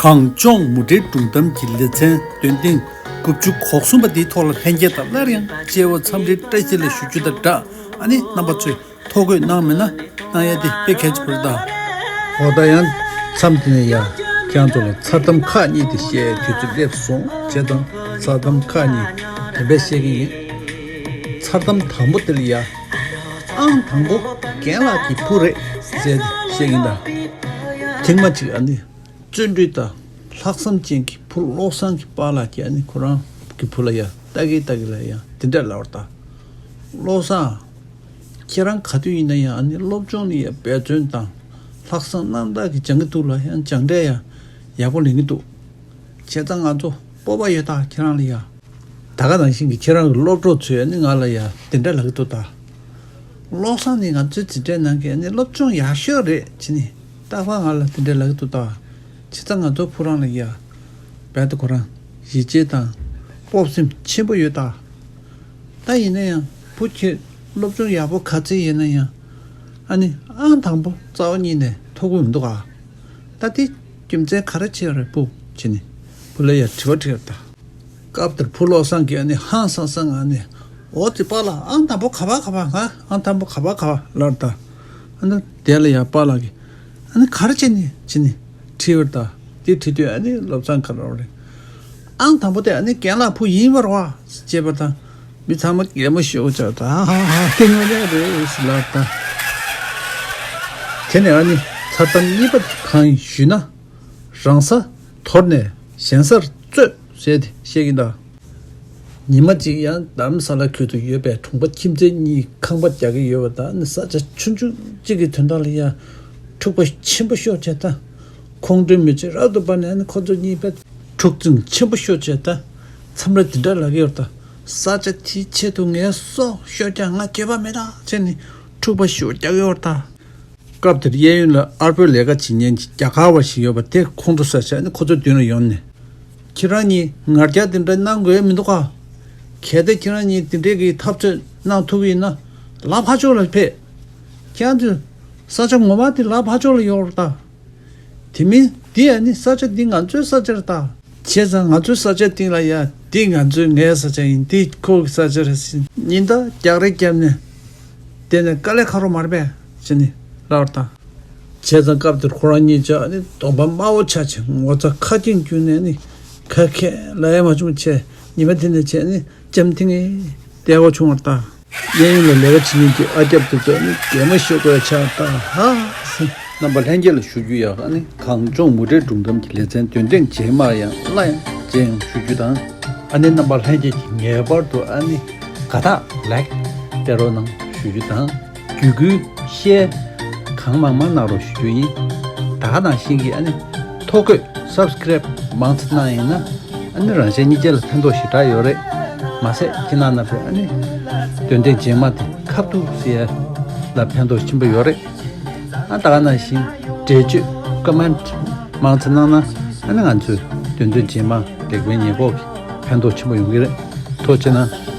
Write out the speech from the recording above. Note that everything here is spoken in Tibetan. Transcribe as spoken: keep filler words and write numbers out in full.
གངས་ལྗོངས་མུ་འབྲེལ་སྒྲུང་གཏམ་གྱི་ལེ་ཚན་འདོན་ཐེངས་དགུ་བཅུ་གོ་གསུམ་པ་འདིའི་ཐོག་ལ་ལྷན་རྒྱས་དང་སླར་ཡང་མཇལ་བར་འཚམས་འདྲིའི་བཀྲ་ཤིས་བདེ་ལེགས་ཞུ་རྒྱུ་དང་སྦྲགས། ཨ་ནི་རྣམ་པ་ཚོས་ཐོ་འགོད་གནང་མེད་ན་གནང་ཡ་དེ་དཔེ་གལ་ཆེན་པོ་རེད་ད། འོ་ད་ཡང་མཚམས་དེ་ནས་ཡ་ཁྱེད་རང་ཚོ་ལ་མཚར་གཏམ་ཁག་གཉིས་དེ་བཤད་དུས་ཚོད་སླེབས་སོང་། བྱས་ཙང་མཚར་གཏམ་ཁག་གཉིས་དེ་འདྲ་བཤད་ཀྱི་ཡིན། མཚར་གཏམ་དང་པོ་དེ་ལ་ཡ། ཨང་དང་པོ་རྒན་ལགས་ཀྱི་བུ་རེད་ཟེར་ཏེ་བཤད་ཀྱི་ཡིན་ད། ཐེངས་མ་གཅིག་ཨ་ནི། བརྩོན་འགྲུས་དང་ལྷག་བསམ་ཅན་གྱི་བུ་བློ་བཟང་གི་པཱ་ལགས་ཀྱིས་ཨ་ནི་ཁོ་རང་གི་བུ་ལ་ཡང་ལྟ་གི་ལྟ་གི་ལ་ཡང་དེ་འདྲ་ལབ་པ་རེད་ད། བློ་བཟང་། ཁྱེད་རང་ག་དུས་ཡིན་ན་ཡང་ཨ་ནི་སློབ་སྦྱོང་ནི་ཡང་འབད་བརྩོན་དང་ལྷག་བསམ་རྣམ་དག་གིས་སྦྱང་གི་འདུག་ལ། ཡང་སྦྱང་འབྲས་ཡང་ཡག་པོ་ལེན་གི་འདུག་བྱས་ཙང་ང་ཚོ་སྤོབས་པ་ཡོད་ད་ཁྱེད་རང་ལ་ཡ། ད་ག་ནང་བཞིན་གྱི་ཁྱེད་རང་གི་སློབ་གྲོགས་ཚོས་ནི་ང་ལ་ཡ་དེ་འདྲ་ལབ་ཀྱི་འདུག་ད། བློ་བཟང་ནི་ང་ཚོའི་འཛིན་གྲྭའི་ནང་གི་ནི་སློབ་སྦྱོང་ཡག་ཤོས་རེད་ཅེས་ནི་རྟག་པར་ང་ལ་དེ་འདྲ་ལབ་ཀྱི་འདུག་ད། བྱས་ཙང་ང་ཚོ་བུ་རང་ལ་ཡ། རྦད་དེ་ཁོ་རང་ཡིད་ཆེས་དང་སྤོབས་སེམས་ཆེན་པོ་ཡོད་ད། ད་ཡིན་ན་ཡང་བུ་ཁྱེད་སློབ་སྦྱོང་ཡག་པོ་ག་ཚོད་ཡིན་ན་ཡང་ཨ་ནི་ཨང་དང་པོ་རྩ་བ་ཉིད་ནས་ཐོབ་ཀྱི་མི་འདུག་ག་ད་དེ་རྒྱུ་མཚན་ག་རེ་བྱས་རེད་བུ་ཅེས་ནི་བུ་ལ་ཡ་དྲི་བ་དྲིས་པ་རེད་ད། སྐབས་དེར་བུ་བློ་བཟང་གིས་ཨ་ནི་ཧང་སང་སང་ངང་ནས། འོ་དེ་པཱ་ལགས་ཨང་དང་པོ་ག་པར་ག་པར། ང་ཨང་དང་པོ་ག་པར་ག་པར་ལབ་པ་རེད་ད། ཨ་ནི་དེ་ལ་ཡ་པཱ་ལགས་ཀྱིས་ཨ་ནི་ག་རེ་བྱས་ནས་བྱས་ནས་དྲིས་པ་རེད་ད། དེ་དྲིས་དུས་ཨ་ནི་བློ་བཟང་གིས་ལབ་པ་རེད། ཨང་དང་པོ་དེ་ཨ་ནི་རྒན་ལགས་བུ་ཡིན་པ་རེད་བ་ཅེས་པ་དང་། མི་ཚང་མ་གད་མོ་ཤོར་བྱས་ད། ཧ་ཧ་ཧ་དེ་དངོས་གནས་རེད་ཟེར་ལབ་པ་རེད་ད། དེ་ནས་ཨ་ནི་མཚར་གཏམ་གཉིས་པ་དེ་གང་ཡིན་ཞུས་ན། རང་ས་དོར་ནས་གཞན་སར་རྩོད་ཟེར་ཏེ་བཤད་ཀྱིན་གདའ། ཉི་མ་གཅིག་ཡང་རྡ་རམ་ས་ལ་ཁུལ་དུ་ཡོད་པའི་གྲོང་པ་ཁྱིམ་མཚེས་གཉིས་ཁང་པ་རྒྱག་གི་ཡོད་པ་དང་། ནི་ས་ཆ་ཆུང་ཆུང་གཅིག་གི་དོན་དག་ལ་ཡང་འཁྲུག་པ་ཆེན་པོ་ཤོར་བྱས་ད། ཁོང་ཁྲོའི་མེ་ལྕེ་རབ་ཏུ་འབར་ནས། ནི་ཁོ་ཚོ་གཉིས་པོ་འཁྲུག་འཛིང་ཆེན་པོ་ཤོར་བྱས་ད། མཚམས་རེ་འདི་འདྲ་ལབ་ཀྱི་ཡོད་ད། ས་ཆ་དེའི་ཆེད་དུ་ངའི་སྲོག་ཤོར་ཀྱང་ང་འགྱོད་པ་མེད་ད་ཅེས་ནི་འཁྲུག་པ་ཤུགས་རྒྱག་ཡོད་ད། སྐབས་དེར་གཡས་གཡོན་ལ་ཨར་པོའི་ལས་ཀ་བྱེད་མཁན་གྱི་རྒྱ་གར་བ་ཞིག་ཡོད་པ་དེ་ཁོང་ཁྲོ་ཟ་བྱས་ནས་ཁོ་ཚོའི་མདུན་ལ་ཡོང་ནས། ཁྱེད་རང་གཉིས་ངར་རྒྱག་དེ་འདྲ་གནང་དགོས་མི་འདུག་ག་གལ་ཏེ་ཁྱེད་རང་གཉིས་དེ་འདྲའི་གི་འཐབ་རྩོད་གནང་ཐུབ་ཡིན་ན་ལ་ཕར་ཕྱོགས་ལ་ཕེབས། ཁྱེད་རང་ཚོའི་ས་ཆ་ངོ་མ་དེ་ལ་ཕར་ཕྱོགས་ལ་ཡོད་རེད་ད། དེ་མིན་འདི་ཨ་ནི་ས་ཆ་འདི་ང་ཚོའི་ས་ཆ་རེད་ད། བྱས་ཙང་ང་ཚོའི་ས་ཆ་སྟེང་ལ་ཡ་འདི་ང་ཚོའི་ངའི་ས་ཆ་ཡིན། འདི་ཁོ་གི་ས་ཆ་རེད་ཟེར་ཉེན་བརྡ་རྒྱག་རེས་བརྒྱབ་ནས། དེ་ནས་དཀའ་ལས་ཁག་པོ་མ་རེད་པས་ཟེར་ནས་ལབ་པ་དང་། བྱས་ཙང་སྐབས་དེར་ཁོ་རང་གཉིས་ཆ་ནི་གདོང་པ་དམར་པོ་ཆགས་བྱས་ངོ་ཚ་ཁ་སྐྱེངས་བརྒྱུགས་ནས་ནི་ཁ་ཁས་ལབ་ཡ་མ་བྱུང་བྱས། ཉི་མ་དེ་ནས་བྱས་ནི་འཇམ་ཐིང་ངེ་བསྡད་དགོས་བྱུང་བ་དང་། གཡས་གཡོན་ལ་ལས་ཀ་བྱེད་མཁན་གྱི་ཨ་རྒྱབ་དེ་ཚོ་ནི་གད་མོ་ཤོར་དགོས་ཆགས་ད་ཧ་ཟེར། རྣམ་པ་ལྷན་རྒྱས་ལ་ཞུ་རྒྱུ་ཡག་ཨ་ནི་གངས་ལྗོངས་མུ་འབྲེལ་སྒྲུང་གཏམ་གྱི་ལེ་ཚན་འདོན་ཐེངས་རྗེས་མ་ཡང་སླར་ཡང་མཇལ་ཡོང་ཞུ་རྒྱུ་དང་། ཨ་ནི་རྣམ་པ་ལྷན་རྒྱས་ཀྱིས་ངེས་པར་དུ་ཨ་ནི་དགའ་རྟགས་ལའིཀ་སྟེར་རོགས་གནང་ཞུ་རྒྱུ་དང་། བརྒྱུད་སྐུལ་ཤེར་གང་མང་མང་གནང་རོགས་ཞུ་རྒྱུ་ཡིན། ད་ག་ནང་བཞིན་གྱི་ཨ་ནི་ཐོ་འགོད་སབ་སི་ཀེ་རེབ་མང་ཙམ་གནང་ཡིན་ན། ཨ་ནི་རང་གཞན་གཉིས་ཆ་ལ་ཕན་ཐོགས་ཞེ་དྲག་ཡོད་རེད། མ་ཟད་ཁྱེད་རྣམ་པས་ཨ་ནི་འདོན་ཐེངས་རྗེས་མ་དེ་ཁ་ཐུག་ཟེར་ཡ་ལ་ཕན་ཐོགས་ཆེན་པོ་ཡོད་རེད། ཨ་ད་ག་ནང་བཞིན་འགྲེལ་བརྗོད་ཀོ་མེན་ཊི་མང་ཙམ་གནང་ན་ཨ་ནི་ང་ཚོས་འདོན་ཐེངས་རྗེས་མ་ལེགས་སྤེལ་ཉེས་འགོག་གི་ཕན་ཐོགས་ཆེན་པོ་ཡོང་གི་རེད། ཐུགས་རྗེ་གནང་།